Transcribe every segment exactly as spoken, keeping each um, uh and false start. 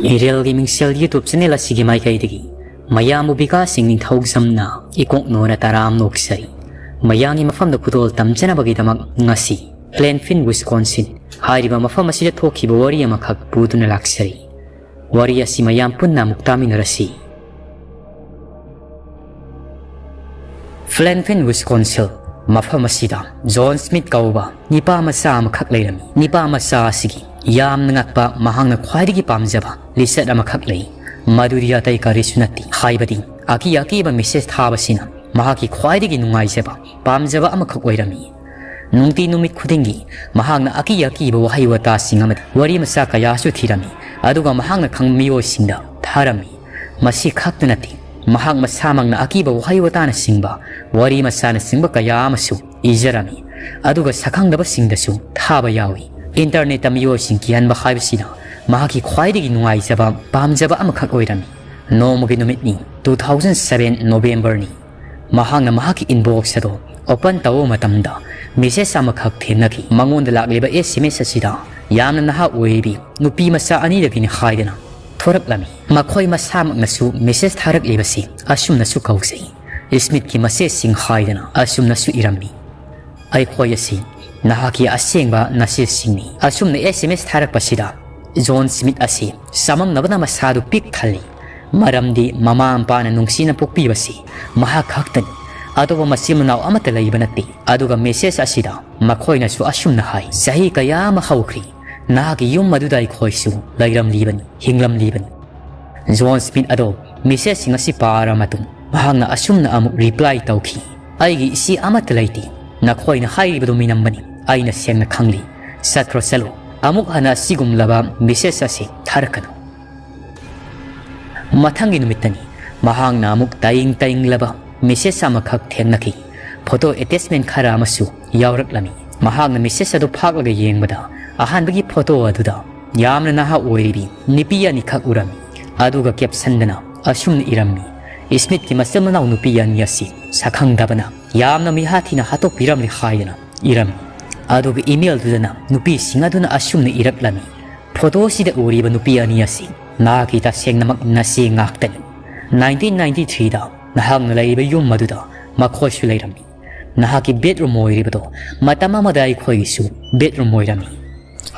ꯏꯔꯦꯜꯒꯤ ꯃꯤꯡꯁꯦꯜ YouTube channel ꯑꯁꯤꯒꯤ ꯃꯥꯏꯀꯩꯗꯒꯤ ꯃꯌꯥꯝꯕꯨ ꯕꯤꯀꯥꯁ ꯁꯤꯡ ꯅꯤꯡꯊꯧꯖꯝꯅ ꯏꯀꯣꯛ ꯅꯣꯅ ꯇꯔꯥꯝ ꯅꯣꯛꯆꯔꯤ꯫ ꯃꯌꯥꯝꯒꯤ ꯃꯐꯝꯗ ꯈꯨꯗꯣꯜ ꯇꯝꯖꯅꯕꯒꯤꯗꯃꯛ ꯉꯁꯤ ꯄ꯭ꯂꯦꯟꯐꯤꯟ, ꯋꯤꯁꯀꯣꯟꯁꯤꯟ ꯍꯥꯏꯔꯤꯕ ꯃꯐꯝ ꯑꯁꯤꯗ ꯊꯣꯛꯈꯤꯕ ꯋꯥꯔꯤ ꯑꯃꯈꯛ ꯄꯨꯗꯨꯅ ꯂꯥꯛꯆꯔꯤ꯫ ꯋꯥꯔꯤ ꯑꯁꯤ ꯃꯌꯥꯝ ꯄꯨꯟꯅ ꯑꯃꯨꯛ ꯇꯥꯃꯤꯟꯅꯔꯁꯤ꯫ ꯄ꯭ꯂꯦꯟꯐꯤꯟ, ꯋꯤꯁꯀꯣꯟꯁꯤꯟ ꯃꯐꯝ ꯑꯁꯤꯗ ꯖꯣꯟ ꯁ꯭ꯃꯤꯊ ꯀꯧꯕ ꯅꯤꯄꯥ ꯃꯆꯥ ꯑꯃꯈꯛ ꯂꯩꯔꯝꯃꯤ꯫ ꯅꯤꯄꯥ ꯃꯆꯥ ꯑꯁꯤꯒꯤ ꯌꯥꯝꯅ ꯉꯛꯄ, ꯃꯍꯥꯛꯅ ꯈ꯭ꯋꯥꯏꯗꯒꯤ ꯄꯥꯝꯖꯕ ꯂꯤꯆꯠ ꯑꯃꯈꯛ ꯂꯩ꯫ ꯃꯗꯨꯗꯤ ꯑꯇꯩ ꯀꯔꯤꯁꯨ ꯅꯠꯇꯦ, ꯍꯥꯏꯕꯗꯤ ꯑꯀꯤ ꯑꯀꯤꯕ ꯃꯦꯁꯦꯖ ꯊꯥꯕꯁꯤꯅ ꯃꯍꯥꯛꯀꯤ ꯈ꯭ꯋꯥꯏꯗꯒꯤ ꯅꯨꯡꯉꯥꯏꯖꯕ, ꯄꯥꯝꯖꯕ ꯑꯃꯈꯛ ꯑꯣꯏꯔꯝꯃꯤ꯫ ꯅꯨꯡꯇꯤ ꯅꯨꯃꯤꯠ ꯈꯨꯗꯤꯡꯒꯤ ꯃꯍꯥꯛꯅ ꯑꯀꯤ ꯑꯀꯤꯕ ꯋꯥꯍꯩ ꯋꯥꯇꯥꯁꯤꯡ ꯑꯃꯗꯤ ꯋꯥꯔꯤ ꯃꯆꯥ ꯀꯌꯥꯁꯨ ꯊꯤꯔꯝꯃꯤ, ꯑꯗꯨꯒ ꯃꯍꯥꯛꯅ ꯈꯪꯕ ꯃꯤꯑꯣꯏꯁꯤꯡꯗ ꯊꯥꯔꯝꯃꯤ꯫ ꯃꯁꯤ ꯈꯛꯇ ꯅꯠꯇꯦ, ꯃꯍꯥꯛ ꯃꯁꯥꯃꯛꯅ ꯑꯀꯤꯕ ꯋꯥꯍꯩ ꯋꯥꯇꯥꯅꯆꯤꯡꯕ, ꯋꯥꯔꯤ ꯃꯆꯥꯅꯆꯤꯡꯕ ꯀꯌꯥ ꯑꯃꯁꯨ ꯏꯖꯔꯝꯃꯤ, ꯑꯗꯨꯒ ꯁꯛꯈꯪꯗꯕꯁꯤꯡꯗꯁꯨ ꯊꯥꯕ ꯌꯥꯎꯏ꯫ ꯏꯟꯇꯔꯅꯦꯠꯇ ꯃꯤꯑꯣꯏꯁꯤꯡ ꯀꯤꯍꯟꯕ ꯍꯥꯏꯕꯁꯤꯅ ꯃꯍꯥꯛꯀꯤ ꯈ꯭ꯋꯥꯏꯗꯒꯤ ꯅꯨꯡꯉꯥꯏꯖꯕ, ꯄꯥꯝꯖꯕ ꯑꯃꯈꯛ ꯑꯣꯏꯔꯝꯃꯤ꯫ ꯅꯣꯡꯃꯒꯤ ꯅꯨꯃꯤꯠꯅꯤ, two thousand seven Novemberꯅꯤ꯫ ꯃꯍꯥꯛꯅ ꯃꯍꯥꯛꯀꯤ inbox ꯑꯗꯨ open ꯇꯧꯕ ꯃꯇꯝꯗ message ꯑꯃꯈꯛ ꯊꯦꯡꯅꯈꯤ꯫ ꯃꯉꯣꯟꯗ ꯂꯥꯛꯂꯤꯕ S M S ꯑꯁꯤꯗ ꯌꯥꯝꯅ ꯅꯍꯥ ꯑꯣꯏꯔꯤꯕꯤ ꯅꯨꯄꯤ ꯃꯆꯥ ꯑꯅꯤꯗꯒꯤꯅꯤ ꯍꯥꯏꯗꯅ ꯊꯣꯔꯛꯂꯝꯃꯤ꯫ ꯃꯈꯣꯏ ꯃꯁꯥꯃꯛꯅꯁꯨ message ꯊꯥꯔꯛꯂꯤꯕꯁꯤ ꯑꯁꯨꯝꯅꯁꯨ ꯀꯧꯖꯩ, ꯁ꯭ꯃꯤꯊꯀꯤ ꯃꯆꯦꯁꯤꯡ ꯍꯥꯏꯗꯅ ꯑꯁꯨꯝꯅꯁꯨ ꯏꯔꯝꯃꯤ꯫ ꯑꯩꯈꯣꯏ ꯑꯁꯤ ꯅꯍꯥꯛꯀꯤ ꯑꯁꯦꯡꯕ ꯅꯆꯦꯁꯤꯡꯅꯤ꯫ ꯑꯁꯨꯝꯅ S M S ꯊꯥꯔꯛꯄꯁꯤꯗ ꯖꯣꯟ ꯁ꯭ꯃꯤꯊ ꯑꯁꯤ ꯆꯃꯝꯅꯕꯅ ꯃꯁꯥꯗꯨ ꯄꯤꯛ ꯊꯜꯂꯤ꯫ ꯃꯔꯝꯗꯤ ꯃꯃꯥ ꯃꯄꯥꯅ ꯅꯨꯡꯁꯤꯅ ꯄꯣꯛꯄꯤꯕꯁꯤ ꯃꯍꯥꯛ ꯈꯛꯇꯅꯤ꯫ ꯑꯇꯣꯞꯄ ꯃꯆꯤꯟ ꯃꯅꯥꯎ ꯑꯃꯠꯇ ꯂꯩꯕ ꯅꯠꯇꯦ꯫ ꯑꯗꯨꯒ message ꯑꯁꯤꯗ ꯃꯈꯣꯏꯅꯁꯨ ꯑꯁꯨꯝꯅ ꯍꯥꯏ, "ꯆꯍꯤ ꯀꯌꯥ ꯑꯃ ꯍꯧꯈ꯭ꯔꯤ, ꯅꯍꯥꯛꯀꯤ ꯌꯨꯝ ꯑꯗꯨꯗ ꯑꯩꯈꯣꯏꯁꯨ ꯂꯩꯔꯝꯂꯤꯕꯅꯤ, ꯍꯤꯡꯂꯝꯂꯤꯕꯅꯤ"꯫ ꯖꯣꯟ ꯁ꯭ꯃꯤꯊ ꯑꯗꯣ messageꯁꯤꯡ ꯑꯁꯤ ꯄꯥꯔꯕ ꯃꯇꯨꯡ ꯃꯍꯥꯛꯅ ꯑꯁꯨꯝꯅ ꯑꯃꯨꯛ reply ꯇꯧꯈꯤ, "ꯑꯩꯒꯤ ꯏꯆꯦ ꯑꯃꯠꯇ ꯂꯩꯇꯦ꯫ ꯅꯈꯣꯏꯅ ꯍꯥꯏꯔꯤꯕꯗꯨ ꯃꯤꯅꯝꯕꯅꯤ꯫ ꯑꯩꯅ ꯁꯦꯡꯅ ꯈꯪꯂꯤ꯫ ꯆꯠꯈ꯭ꯔꯣ, ꯆꯠꯂꯣ꯫ ꯑꯃꯨꯛ ꯍꯟꯅ ꯑꯁꯤꯒꯨꯝꯂꯕ message ꯑꯁꯤ ꯊꯥꯔꯛꯀꯅꯨ"꯫ ꯃꯊꯪꯒꯤ ꯅꯨꯃꯤꯠꯇꯅꯤ ꯃꯍꯥꯛꯅ ꯑꯃꯨꯛ ꯇꯥꯏꯡ ꯇꯥꯏꯡꯂꯕ message ꯑꯃꯈꯛ ꯊꯦꯡꯅꯈꯤ꯫ Photo attachment ꯈꯔ ꯑꯃꯁꯨ ꯌꯥꯎꯔꯛꯂꯝꯃꯤ꯫ ꯃꯍꯥꯛꯅ message ꯑꯗꯨ ꯐꯥꯛꯂꯒ ꯌꯦꯡꯕꯗ ꯑꯍꯥꯟꯕꯒꯤ photo ꯑꯗꯨꯗ ꯌꯥꯝꯅ ꯅꯍꯥ ꯑꯣꯏꯔꯤꯕꯤ ꯅꯨꯄꯤ ꯑꯅꯤꯈꯛ ꯎꯔꯝꯃꯤ꯫ ꯑꯗꯨꯒ captionꯗꯅ ꯑꯁꯨꯝꯅ ꯏꯔꯝꯃꯤ, "ꯁ꯭ꯃꯤꯊꯀꯤ ꯃꯆꯤꯟ ꯃꯅꯥꯎ ꯅꯨꯄꯤ ꯑꯅꯤ ꯑꯁꯤ ꯁꯛꯈꯪꯗꯕꯅ ꯌꯥꯝꯅ ꯃꯤꯍꯥ ꯊꯤꯅ ꯍꯥꯠꯇꯣꯛꯄꯤꯔꯝꯂꯦ" ꯍꯥꯏꯗꯅ ꯏꯔꯝꯃꯤ꯫ ꯑꯗꯨꯒ emailꯗꯨꯗꯅ ꯅꯨꯄꯤꯁꯤꯡ ꯑꯗꯨꯅ ꯑꯁꯨꯝꯅ ꯏꯔꯛꯂꯝꯃꯤ, "Photoꯁꯤꯗ ꯎꯔꯤꯕ ꯅꯨꯄꯤ ꯑꯅꯤ ꯑꯁꯤ ꯅꯍꯥꯛꯀꯤ ꯇꯁꯦꯡꯅꯃꯛ ꯅꯆꯦ ꯉꯥꯛꯇꯅꯤ꯫ ꯅꯥꯏꯟꯇꯤꯟ ꯅꯥꯏꯟꯇꯤ ꯊ꯭ꯔꯤꯗ ꯅꯍꯥꯛꯅ ꯂꯩꯔꯤꯕ ꯌꯨꯝ ꯑꯗꯨꯗ ꯃꯈꯣꯏꯁꯨ ꯂꯩꯔꯝꯃꯤ꯫ ꯅꯍꯥꯛꯀꯤ ꯕꯦꯗꯔꯨꯝ ꯑꯣꯏꯔꯤꯕꯗꯣ ꯃꯇꯝ ꯑꯃꯗ ꯑꯩꯈꯣꯏꯒꯤꯁꯨ ꯕꯦꯗꯔꯨꯝ ꯑꯣꯏꯔꯝꯃꯤ꯫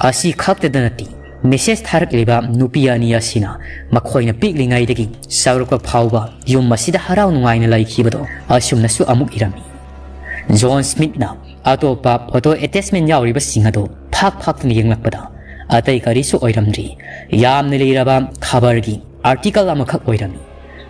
ꯑꯁꯤ ꯈꯛꯇꯗ ꯅꯠꯇꯦ, ꯃꯦꯁꯦꯖ ꯊꯥꯔꯛꯂꯤꯕ ꯅꯨꯄꯤ ꯑꯅꯤ ꯑꯁꯤꯅ ꯃꯈꯣꯏꯅ ꯄꯤꯛꯂꯤꯉꯩꯗꯒꯤ ꯆꯥꯎꯔꯛꯄ ꯐꯥꯎꯕ ꯌꯨꯝ ꯑꯁꯤꯗ ꯍꯔꯥꯎ ꯅꯨꯡꯉꯥꯏꯅ ꯂꯩꯈꯤꯕꯗꯣ ꯑꯁꯨꯝꯅꯁꯨ ꯑꯃꯨꯛ ꯏꯔꯝꯃꯤ꯫ ꯖꯣꯟ ꯁ꯭ꯃꯤꯠꯅ ꯑꯇꯣꯞꯄ ꯐꯣꯇꯣ ꯑꯦꯇꯦꯆꯃꯦꯟ ꯌꯥꯎꯔꯤꯕꯁꯤꯡ ꯑꯗꯨ ꯐꯥꯛ ꯐꯥꯛꯇꯨꯅ ꯌꯦꯡꯂꯛꯄꯗ ꯑꯇꯩ ꯀꯔꯤꯁꯨ ꯑꯣꯏꯔꯝꯗ꯭ꯔꯤ꯫ ꯌꯥꯝꯅ ꯂꯤꯔꯕ ꯈꯕꯔꯒꯤ ꯑꯥꯔꯇꯤꯀꯜ ꯑꯃꯈꯛ ꯑꯣꯏꯔꯝꯃꯤ꯫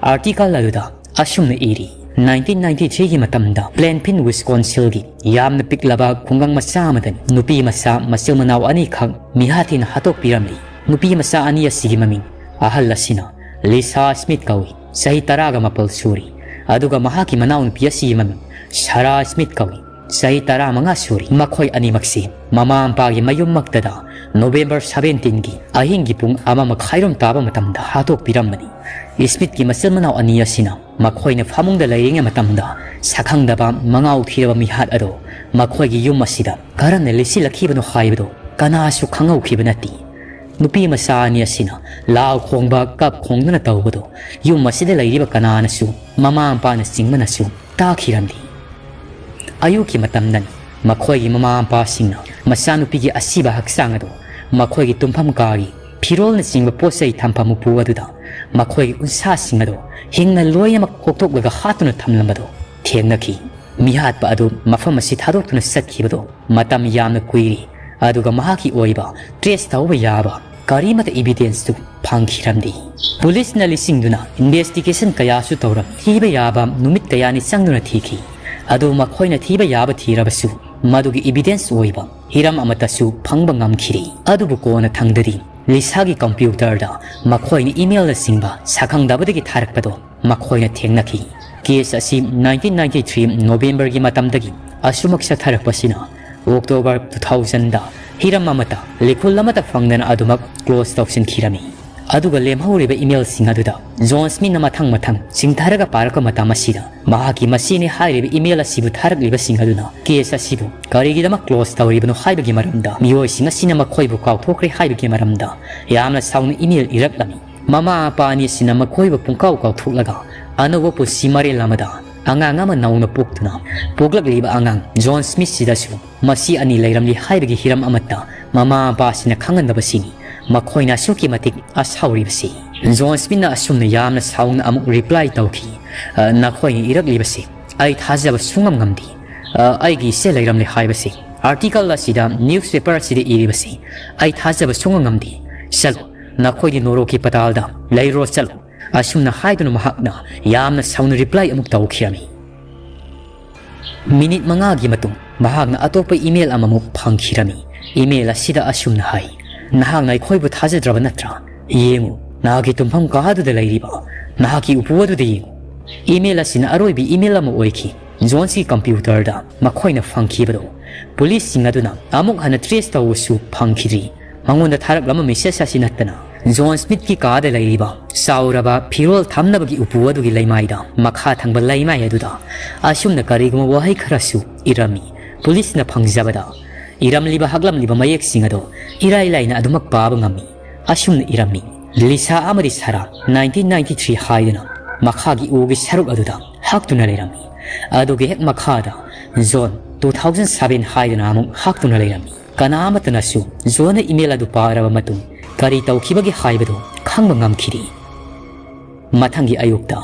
ꯑꯥꯔꯇꯤꯀꯜ ꯑꯗꯨꯗ ꯑꯁꯨꯝꯅ ꯏꯔꯤ, ꯅꯥꯏꯟꯇꯤꯟ ꯅꯥꯏꯟꯇꯤ ꯊ꯭ꯔꯤꯒꯤ ꯃꯇꯝꯗ ꯄ꯭ꯂꯦꯟꯐꯤꯟ ꯋꯤꯁꯀꯣꯟꯁꯤꯜꯒꯤ ꯌꯥꯝꯅ ꯄꯤꯛꯂꯕ ꯈꯨꯡꯒꯪ ꯃꯆꯥ ꯑꯃꯗ ꯅꯨꯄꯤ ꯃꯆꯥ ꯃꯆꯤꯟ ꯃꯅꯥꯎ ꯑꯅꯤꯈꯛ ꯃꯤꯍꯥꯠ ꯊꯤꯅ ꯍꯥꯠꯇꯣꯛꯄꯤꯔꯝꯂꯤ꯫ ꯅꯨꯄꯤ ꯃꯆꯥ ꯑꯅꯤ ꯑꯁꯤꯒꯤ ꯃꯃꯤꯡ ꯑꯍꯜ ꯑꯁꯤꯅ ꯂꯤꯁꯥ ꯁ꯭ꯃꯤꯠ ꯀꯧꯏ, ꯆꯍꯤ ꯇꯔꯥꯒ ꯃꯥꯄꯜ ꯁꯨꯔꯤ, ꯑꯗꯨꯒ ꯃꯍꯥꯛꯀꯤ ꯃꯅꯥꯎꯅꯨꯄꯤ ꯑꯁꯤꯒꯤ ꯃꯃꯤꯡ ꯁꯥꯔꯥ ꯁ꯭ꯃꯤꯠ ꯀꯧꯏ, ꯆꯍꯤ ꯇꯔꯥꯃꯉꯥ ꯁꯨꯔꯤ꯫ ꯃꯈꯣꯏ ꯑꯅꯤꯃꯛꯁꯤ ꯃꯃꯥ ꯃꯄꯥꯒꯤ ꯃꯌꯨꯝꯃꯛꯇꯗ ꯅꯣꯕꯦꯝꯕꯔ ꯁꯕꯦꯟꯇꯤꯟꯒꯤ ꯑꯍꯤꯡꯒꯤ ꯄꯨꯡ ꯑꯃ ꯃꯈꯥꯏꯔꯣꯝ ꯇꯥꯕ ꯃꯇꯝꯗ ꯍꯥꯠꯇꯣꯛꯄꯤꯔꯝꯕꯅꯤ꯫ ꯁ꯭ꯃꯤꯠꯀꯤ ꯃꯆꯤꯟ ꯃꯅꯥꯎ ꯑꯅꯤ ꯑꯁꯤꯅ ꯃꯈꯣꯏꯅ ꯐꯃꯨꯡꯗ ꯂꯩꯔꯤꯉꯩ ꯃꯇꯝꯗ ꯁꯛꯈꯪꯗꯕ ꯃꯉꯥꯎ ꯊꯤꯔꯕ ꯃꯤꯍꯥꯠ ꯑꯗꯣ ꯃꯈꯣꯏꯒꯤ ꯌꯨꯝ ꯑꯁꯤꯗ ꯀꯔꯝꯅ ꯂꯩꯁꯤꯜꯂꯛꯈꯤꯕꯅꯣ ꯍꯥꯏꯕꯗꯣ ꯀꯅꯥꯁꯨ ꯈꯪꯍꯧꯈꯤꯕ ꯅꯠꯇꯦ꯫ ꯅꯨꯄꯤ ꯃꯆꯥ ꯑꯅꯤ ꯑꯁꯤꯅ ꯂꯥꯎ ꯈꯣꯡꯕ, ꯀꯞ ꯈꯣꯡꯗꯨꯅ ꯇꯧꯕꯗꯣ ꯌꯨꯝ ꯑꯁꯤꯗ ꯂꯩꯔꯤꯕ ꯀꯅꯥꯅꯁꯨ, ꯃꯃꯥ ꯃꯄꯥꯅ ꯆꯤꯡꯕꯅꯁꯨ ꯇꯥꯈꯤꯔꯝꯗꯦ꯫ ꯑꯌꯨꯛꯀꯤ ꯃꯇꯝꯗꯅꯤ ꯃꯈꯣꯏꯒꯤ ꯃꯃꯥ ꯃꯄꯥꯁꯤꯡꯅ ꯃꯆꯥꯅꯨꯄꯤꯒꯤ ꯑꯁꯤꯕ ꯍꯛꯆꯥꯡ ꯑꯗꯨ ꯃꯈꯣꯏꯒꯤ ꯇꯨꯝꯐꯝ ꯀꯥꯒꯤ ꯐꯤꯔꯣꯜꯅꯆꯤꯡꯕ ꯄꯣꯠ ꯆꯩ ꯊꯝꯐꯝ ꯎꯄꯨ ꯑꯗꯨꯗ ꯃꯈꯣꯏꯒꯤ ꯎꯟꯁꯥꯁꯤꯡ ꯑꯗꯨ ꯍꯤꯡꯅ ꯂꯣꯏꯅꯃꯛ ꯀꯣꯛꯊꯣꯛꯂꯒ ꯍꯥꯠꯇꯨꯅ ꯊꯝꯂꯝꯕꯗꯨ ꯊꯦꯡꯅꯈꯤ꯫ ꯃꯤꯍꯥꯠꯄ ꯑꯗꯨ ꯃꯐꯝ ꯑꯁꯤ ꯊꯥꯗꯣꯛꯇꯨꯅ ꯆꯠꯈꯤꯕꯗꯨ ꯃꯇꯝ ꯌꯥꯝꯅ ꯀꯨꯏꯔꯦ, ꯑꯗꯨꯒ ꯃꯍꯥꯛꯀꯤ ꯑꯣꯏꯕ ꯇ꯭ꯔꯦꯁ ꯇꯧꯕ ꯌꯥꯕ ꯀꯔꯤꯃꯠꯇ ꯏꯕꯤꯗꯦꯟꯁꯇꯨ ꯐꯪꯈꯤꯔꯝꯗꯦ꯫ ꯄꯨꯂꯤꯁꯅ ꯂꯤꯁꯤꯡꯗꯨꯅ ꯏꯟꯚꯦꯁꯇꯤꯒꯦꯁꯟ ꯀꯌꯥꯁꯨ ꯇꯧꯔꯝꯃꯤ꯫ ꯊꯤꯕ ꯌꯥꯕ ꯅꯨꯃꯤꯠ ꯀꯌꯥꯅꯤ ꯆꯪꯗꯨꯅ ꯊꯤꯈꯤ꯫ ꯑꯗꯨ ꯃꯈꯣꯏꯅ ꯊꯤꯕ ꯌꯥꯕ ꯊꯤꯔꯕꯁꯨ ꯃꯗꯨꯒꯤ ꯏꯕꯤꯗꯦꯟꯁ ꯑꯣꯏꯕ ꯍꯤꯔꯝ ꯑꯃꯠꯇꯁꯨ ꯐꯪꯕ ꯉꯝꯈꯤꯔꯤ꯫ ꯑꯗꯨꯕꯨ ꯀꯣꯟꯅ ꯊꯪꯗꯗꯤ ꯂꯤꯁꯥꯒꯤ ꯀꯝꯄ꯭ꯌꯨꯇꯔꯗ ꯃꯈꯣꯏꯅ ꯏꯃꯦꯜꯅꯆꯤꯡꯕ ꯁꯛꯈꯪꯗꯕꯗꯒꯤ ꯊꯥꯔꯛꯄꯗꯣ ꯃꯈꯣꯏꯅ ꯊꯦꯡꯅꯈꯤ꯫ ꯀꯦꯁ ꯑꯁꯤ ꯅꯥꯏꯟꯇꯤꯟ ꯅꯥꯏꯟꯇꯤ ꯊ꯭ꯔꯤ ꯅꯣꯕꯦꯝꯕꯔꯒꯤ ꯃꯇꯝꯗꯒꯤ ꯑꯁꯨꯃꯛ ꯆꯠꯊꯔꯛꯄꯁꯤꯅ ꯑꯣꯛꯇꯣꯕꯔ ꯇꯨ ꯊꯥꯎꯖꯟꯗ ꯍꯤꯔꯝ ꯑꯃꯠꯇ, ꯂꯤꯈꯨꯜ ꯑꯃꯠꯇ ꯐꯪꯗꯅ ꯑꯗꯨꯃꯛ ꯀ꯭ꯂꯣꯖ ꯇꯧꯁꯤꯟꯈꯤꯔꯝꯃꯤ꯫ ꯑꯗꯨꯒ ꯂꯦꯝꯍꯧꯔꯤꯕ ꯏꯃꯦꯜꯁꯤꯡ ꯑꯗꯨꯗ ꯖꯣꯟ ꯁ꯭ꯃꯤꯠꯅ ꯃꯊꯪ ꯃꯊꯪ ꯆꯤꯡꯊꯔꯒ ꯄꯥꯔꯛꯄ ꯃꯇꯝ ꯑꯁꯤꯗ ꯃꯍꯥꯛꯀꯤ ꯃꯆꯦꯅꯤ ꯍꯥꯏꯔꯤꯕ ꯏꯃꯦꯜ ꯑꯁꯤꯕꯨ ꯊꯥꯔꯛꯂꯤꯕꯁꯤꯡ ꯑꯗꯨꯅ ꯀꯦꯁ ꯑꯁꯤꯕꯨ ꯀꯔꯤꯒꯤꯗꯃꯛ ꯀ꯭ꯂꯣꯖ ꯇꯧꯔꯤꯕꯅꯣ ꯍꯥꯏꯕꯒꯤ ꯃꯔꯝꯗ, ꯃꯤꯑꯣꯏꯁꯤꯡ ꯑꯁꯤꯅ ꯃꯈꯣꯏꯕꯨ ꯀꯥꯎꯊꯣꯛꯈ꯭ꯔꯦ ꯍꯥꯏꯕꯒꯤ ꯃꯔꯝꯗ ꯌꯥꯝꯅ ꯁꯥꯎꯅ ꯏꯃꯦꯜ ꯏꯔꯛꯂꯝꯃꯤ꯫ ꯃꯃꯥ ꯃꯄꯥ ꯑꯅꯤ ꯑꯁꯤꯅ ꯃꯈꯣꯏꯕꯨ ꯄꯨꯡꯀꯥꯎ ꯀꯥꯎꯊꯣꯛꯂꯒ ꯑꯅꯧꯕ ꯄꯨꯟꯁꯤ ꯃꯔꯦꯜ ꯑꯃꯗ ꯑꯉꯥꯡ ꯑꯃ ꯅꯧꯅ ꯄꯣꯛꯇꯨꯅ ꯄꯣꯛꯂꯛꯂꯤꯕ ꯑꯉꯥꯡ ꯖꯣꯟ ꯁ꯭ꯃꯤꯊꯁꯤꯗꯁꯨ ꯃꯁꯤ ꯑꯅꯤ ꯂꯩꯔꯝꯂꯤ ꯍꯥꯏꯕꯒꯤ ꯍꯤꯔꯝ ꯑꯃꯠꯇ ꯃꯃꯥ ꯃꯄꯥꯁꯤꯡꯅ ꯈꯪꯍꯟꯗꯕꯁꯤꯅꯤ ꯃꯈꯣꯏꯅ ꯑꯁꯨꯛꯀꯤ ꯃꯇꯤꯛ ꯑꯁꯥꯎꯔꯤꯕꯁꯤ꯫ ꯖꯣꯟ ꯁ꯭ꯃꯤꯊꯅ ꯑꯁꯨꯝꯅ ꯌꯥꯝꯅ ꯁꯥꯎꯅ ꯑꯃꯨꯛ ꯔꯤꯄ꯭ꯂꯥꯏ ꯇꯧꯈꯤ, "ꯑ, ꯅꯈꯣꯏꯅ ꯏꯔꯛꯂꯤꯕꯁꯤ ꯑꯩ ꯊꯥꯖꯕ ꯁꯨꯡꯉꯝ ꯉꯝꯗꯦ꯫ ꯑ, ꯑꯩꯒꯤ ꯏꯆꯦ ꯂꯩꯔꯝꯂꯦ ꯍꯥꯏꯕꯁꯤ ꯑꯥꯔꯇꯤꯀꯜ ꯑꯁꯤꯗ, ꯅ꯭ꯌꯨꯁꯄꯦꯄꯔ ꯑꯁꯤꯗ ꯏꯔꯤꯕꯁꯤ ꯑꯩ ꯊꯥꯖꯕ ꯁꯨꯡꯉꯝ ꯉꯝꯗꯦ꯫ ꯆꯠꯂꯨ, ꯅꯈꯣꯏꯗꯤ ꯅꯣꯔꯣꯛꯀꯤ ꯄꯇꯥꯜꯗ ꯂꯩꯔꯣ ꯆꯠꯂꯨ"꯫ ꯑꯁꯨꯝꯅ ꯍꯥꯏꯗꯨꯅ ꯃꯍꯥꯛꯅ ꯌꯥꯝꯅ ꯁꯥꯎꯅ ꯔꯤꯄ꯭ꯂꯥꯏ ꯑꯃꯨꯛ ꯇꯧꯈꯤꯔꯝꯃꯤ꯫ ꯃꯤꯅꯤꯠ ꯃꯉꯥꯒꯤ ꯃꯇꯨꯡ ꯃꯍꯥꯛꯅ ꯑꯇꯣꯞꯄ ꯏꯃꯦꯜ ꯑꯃꯃꯨꯛ ꯐꯪꯈꯤꯔꯝꯃꯤ꯫ ꯏꯃꯦꯜ ꯑꯁꯤꯗ ꯑꯁꯨꯝꯅ ꯍꯥꯏ, "ꯅꯍꯥꯛꯅ ꯑꯩꯈꯣꯏꯕꯨ ꯊꯥꯖꯗ꯭ꯔꯕ ꯅꯠꯇ꯭ꯔꯥ? ꯌꯦꯡꯉꯨ, ꯅꯍꯥꯛꯀꯤ ꯇꯨꯝꯐꯝ ꯀꯥꯗꯨꯗ ꯂꯩꯔꯤꯕ ꯅꯍꯥꯛꯀꯤ ꯎꯄꯨ ꯑꯗꯨꯗ ꯌꯦꯡꯉꯨ"꯫ ꯏꯃꯦꯜ ꯑꯁꯤꯅ ꯑꯔꯣꯏꯕ ꯏꯃꯦꯜ ꯑꯃ ꯑꯣꯏꯈꯤ꯫ ꯖꯣꯟꯁꯀꯤ ꯀꯝꯄ꯭ꯌꯨꯇꯔꯗ ꯃꯈꯣꯏꯅ ꯐꯪꯈꯤꯕꯗꯨ ꯄꯨꯂꯤꯁꯁꯤꯡ ꯑꯗꯨꯅ ꯑꯃꯨꯛ ꯍꯟꯅ ꯇ꯭ꯔꯦꯁ ꯇꯧꯕꯁꯨ ꯐꯪꯈꯤꯗ꯭ꯔꯤ꯫ ꯃꯉꯣꯟꯗ ꯊꯥꯔꯛꯂꯝꯕ ꯃꯦꯁꯦꯖ ꯑꯁꯤ ꯅꯠꯇꯅ ꯖꯣꯟ ꯁ꯭ꯃꯤꯊꯀꯤ ꯀꯥꯗ ꯂꯩꯔꯤꯕ ꯆꯥꯎꯔꯕ ꯐꯤꯔꯣꯜ ꯊꯝꯅꯕꯒꯤ ꯎꯄꯨ ꯑꯗꯨꯒꯤ ꯂꯩꯃꯥꯏꯗ, ꯃꯈꯥ ꯊꯪꯕ ꯂꯩꯃꯥꯏ ꯑꯗꯨꯗ ꯑꯁꯨꯝꯅ ꯀꯔꯤꯒꯨꯝꯕ ꯋꯥꯍꯩ ꯈꯔꯁꯨ ꯏꯔꯝꯃꯤ꯫ ꯄꯨꯂꯤꯁꯅ ꯐꯪꯖꯕꯗ, ꯏꯔꯝꯂꯤꯕ ꯍꯛꯂꯝꯂꯤꯕ ꯃꯌꯦꯛꯁꯤꯡ ꯑꯗꯨ ꯏꯔꯥꯏ ꯂꯥꯏꯅ ꯑꯗꯨꯃꯛ ꯄꯥꯕ ꯉꯝꯃꯤ꯫ ꯑꯁꯨꯝꯅ ꯏꯔꯝꯃꯤ, "ꯂꯤꯁꯥ ꯑꯃꯗꯤ ꯁꯥꯔꯥ, ꯅꯥꯏꯟꯇꯤꯟ ꯅꯥꯏꯟꯇꯤ ꯊ꯭ꯔꯤ" ꯍꯥꯏꯗꯨꯅ ꯃꯈꯥꯒꯤ ꯎꯒꯤ ꯁꯔꯨꯛ ꯑꯗꯨꯗ ꯍꯛꯇꯨꯅ ꯂꯩꯔꯝꯃꯤ꯫ ꯑꯗꯨꯒꯤ ꯍꯦꯛ ꯃꯈꯥꯗ "ꯖꯣꯟ, ꯇꯨ ꯊꯥꯎꯖꯟ ꯁꯚꯦꯟ" ꯍꯥꯏꯗꯨꯅ ꯑꯃꯨꯛ ꯍꯛꯇꯨꯅ ꯂꯩꯔꯝꯃꯤ꯫ ꯀꯅꯥ ꯑꯃꯠꯇꯅꯁꯨ ꯖꯣꯟꯅ ꯏꯃꯦꯜ ꯑꯗꯨ ꯄꯥꯔꯕ ꯃꯇꯨꯡ ꯀꯔꯤ ꯇꯧꯈꯤꯕꯒꯦ ꯍꯥꯏꯕꯗꯨ ꯈꯪꯕ ꯉꯝꯈꯤꯗꯦ꯫ ꯃꯊꯪꯒꯤ ꯑꯌꯨꯛꯇ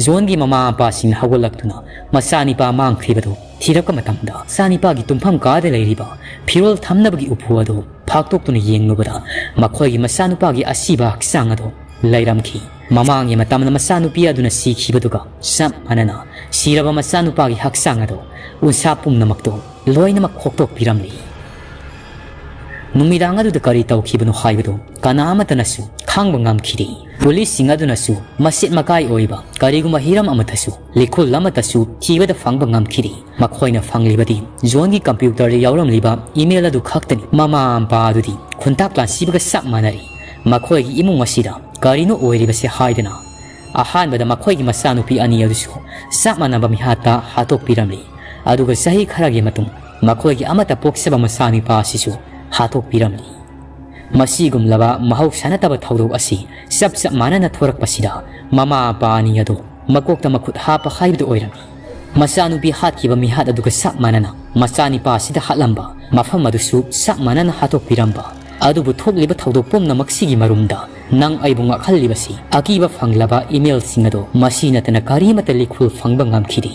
ꯖꯣꯟꯒꯤ ꯃꯃꯥ ꯃꯄꯥꯁꯤꯡꯅ ꯍꯧꯒꯠꯂꯛꯇꯨꯅ ꯃꯆꯥꯅꯤꯄꯥ ꯃꯥꯡꯈ꯭ꯔꯤꯕꯗꯨ ꯊꯤꯔꯛꯄ ꯃꯇꯝꯗ, ꯃꯆꯥꯅꯤꯄꯥꯒꯤ ꯇꯨꯝꯐꯝ ꯀꯥꯗ ꯂꯩꯔꯤꯕ ꯐꯤꯔꯣꯜ ꯊꯝꯅꯕꯒꯤ ꯎꯄꯨ ꯑꯗꯨ ꯐꯥꯛꯇꯣꯛꯇꯨꯅ ꯌꯦꯡꯂꯨꯕꯗ, ꯃꯈꯣꯏꯒꯤ ꯃꯆꯥꯅꯨꯄꯥꯒꯤ ꯑꯁꯤꯕ ꯍꯛꯆꯥꯡ ꯑꯗꯨ ꯂꯩꯔꯝꯈꯤ꯫ ꯃꯃꯥꯡꯒꯤ ꯃꯇꯝꯗ ꯃꯆꯥꯅꯨꯄꯤ ꯑꯗꯨꯅ ꯁꯤꯈꯤꯕꯗꯨꯒ ꯆꯞ ꯃꯥꯟꯅꯅ, ꯁꯤꯔꯕ ꯃꯆꯥꯅꯨꯄꯥꯒꯤ ꯍꯛꯆꯥꯡ ꯑꯗꯨ, ꯎꯟꯁꯥ ꯄꯨꯝꯅꯃꯛꯇꯨ ꯂꯣꯏꯅꯃꯛ ꯈꯣꯛꯇꯣꯛꯄꯤꯔꯝꯂꯤ꯫ ꯅꯨꯃꯤꯗꯥꯡ ꯑꯗꯨꯗ ꯀꯔꯤ ꯇꯧꯈꯤꯕꯅꯣ ꯍꯥꯏꯕꯗꯨ ꯀꯅꯥ ꯑꯃꯠꯇꯅꯁꯨ ꯈꯪꯕ ꯉꯝꯈꯤꯗꯦ꯫ ꯄꯨꯂꯤꯁꯁꯤꯡ ꯑꯗꯨꯅꯁꯨ ꯃꯆꯦꯠ ꯃꯀꯥꯏ ꯑꯣꯏꯕ ꯀꯔꯤꯒꯨꯝꯕ ꯍꯤꯔꯝ ꯑꯃꯠꯇꯁꯨ, ꯂꯤꯈꯨꯜ ꯑꯃꯠꯇꯁꯨ ꯊꯤꯕꯗ ꯐꯪꯕ ꯉꯝꯈꯤꯗꯦ꯫ ꯃꯈꯣꯏꯅ ꯐꯪꯂꯤꯕꯗꯤ ꯖꯣꯟꯒꯤ ꯀꯝꯄ꯭ꯌꯨꯇꯔꯗ ꯌꯥꯎꯔꯝꯂꯤꯕ ꯏꯃꯦꯜ ꯑꯗꯨ ꯈꯛꯇꯅꯤ꯫ ꯃꯃꯥ ꯃꯄꯥ ꯑꯗꯨꯗꯤ ꯈꯨꯟꯇꯥꯛ ꯂꯥꯟꯁꯤꯕꯒ ꯆꯞ ꯃꯥꯟꯅꯔꯤ꯫ ꯃꯈꯣꯏꯒꯤ ꯏꯃꯨꯡ ꯑꯁꯤꯗ ꯀꯔꯤꯅꯣ ꯑꯣꯏꯔꯤꯕꯁꯦ ꯍꯥꯏꯗꯅ ꯑꯍꯥꯟꯕꯗ ꯃꯈꯣꯏꯒꯤ ꯃꯆꯥꯅꯨꯄꯤ ꯑꯅꯤ ꯑꯗꯨꯁꯨ ꯆꯞ ꯃꯥꯟꯅꯕ ꯃꯤꯍꯥꯠꯇ ꯍꯥꯠꯇꯣꯛꯄꯤꯔꯝꯂꯤ꯫ ꯑꯗꯨꯒ ꯆꯍꯤ ꯈꯔꯒꯤ ꯃꯇꯨꯡ ꯃꯈꯣꯏꯒꯤ ꯑꯃꯠꯇ ꯄꯣꯛꯆꯕ ꯃꯆꯥꯅꯨꯄꯥ ꯑꯁꯤꯁꯨ ꯍꯥꯠꯇꯣꯛꯄꯤꯔꯝꯂꯤ꯫ ꯃꯁꯤꯒꯨꯝꯂꯕ ꯃꯍꯧꯁꯥ ꯅꯠꯇꯕ ꯊꯧꯗꯣꯛ ꯑꯁꯤ ꯆꯞ ꯆꯞ ꯃꯥꯟꯅꯅ ꯊꯣꯔꯛꯄꯁꯤꯗ ꯃꯃꯥ ꯃꯄꯥ ꯑꯅꯤ ꯑꯗꯨ ꯃꯀꯣꯛꯇ ꯃꯈꯨꯠ ꯍꯥꯞꯄ ꯍꯥꯏꯕꯗꯨ ꯑꯣꯏꯔꯝꯃꯤ꯫ ꯃꯆꯥꯅꯨꯄꯤ ꯍꯥꯠꯈꯤꯕ ꯃꯤꯍꯥꯠ ꯑꯗꯨꯒ ꯆꯞ ꯃꯥꯟꯅꯅ ꯃꯆꯥꯅꯤꯄꯥ ꯑꯁꯤꯗ ꯍꯥꯠꯂꯝꯕ ꯃꯐꯝ ꯑꯗꯨꯁꯨ ꯆꯞ ꯃꯥꯟꯅꯅ ꯍꯥꯠꯇꯣꯛꯄꯤꯔꯝꯕ꯫ ꯑꯗꯨꯕꯨ ꯊꯣꯛꯂꯤꯕ ꯊꯧꯗꯣꯛ ꯄꯨꯝꯅꯃꯛꯁꯤꯒꯤ ꯃꯔꯨꯝꯗ ꯅꯪ ꯑꯩꯕꯨ ꯉꯥꯛꯍꯜꯂꯤꯕꯁꯤ ꯑꯀꯤꯕ ꯐꯪꯂꯕ email ꯁꯤꯡ ꯑꯗꯣ ꯃꯁꯤ ꯅꯠꯇꯅ ꯀꯔꯤꯃꯠꯇ ꯂꯤꯈꯨꯜ ꯐꯪꯕ ꯉꯝꯈꯤꯗꯦ꯫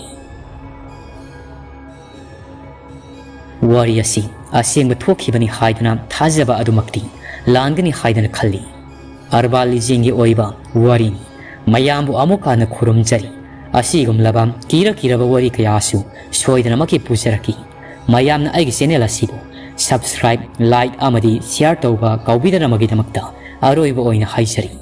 ꯋꯥꯔꯤ ꯑꯁꯤ ꯑꯁꯦꯡꯕ ꯊꯣꯛꯈꯤꯕꯅꯤ ꯍꯥꯏꯗꯨꯅ ꯊꯥꯖꯕ ꯑꯗꯨꯃꯛꯇꯤ ꯂꯥꯟꯒꯅꯤ ꯍꯥꯏꯗꯅ ꯈꯜꯂꯤ꯫ Urban Legend ꯒꯤ ꯑꯣꯏꯕ ꯋꯥꯔꯤꯅꯤ꯫ ꯃꯌꯥꯝꯕꯨ ꯑꯃꯨꯛ ꯍꯟꯅ ꯈꯨꯔꯨꯝꯖꯔꯤ꯫ ꯑꯁꯤꯒꯨꯝꯂꯕ ꯀꯤꯔ ꯀꯤꯔꯕ ꯋꯥꯔꯤ ꯀꯌꯥꯁꯨ ꯁꯣꯏꯗꯅꯃꯛꯀꯤ ꯄꯨꯖꯔꯛꯈꯤ꯫ ꯃꯌꯥꯝꯅ ꯑꯩꯒꯤ channel ꯑꯁꯤꯕꯨ subscribe, like ꯑꯃꯗꯤ share ꯇꯧꯕ ꯀꯥꯎꯕꯤꯗꯅꯕꯒꯤꯗꯃꯛꯇ ꯑꯔꯣꯏꯕ ꯑꯣꯏꯅ ꯍꯥꯏꯖꯔꯤ꯫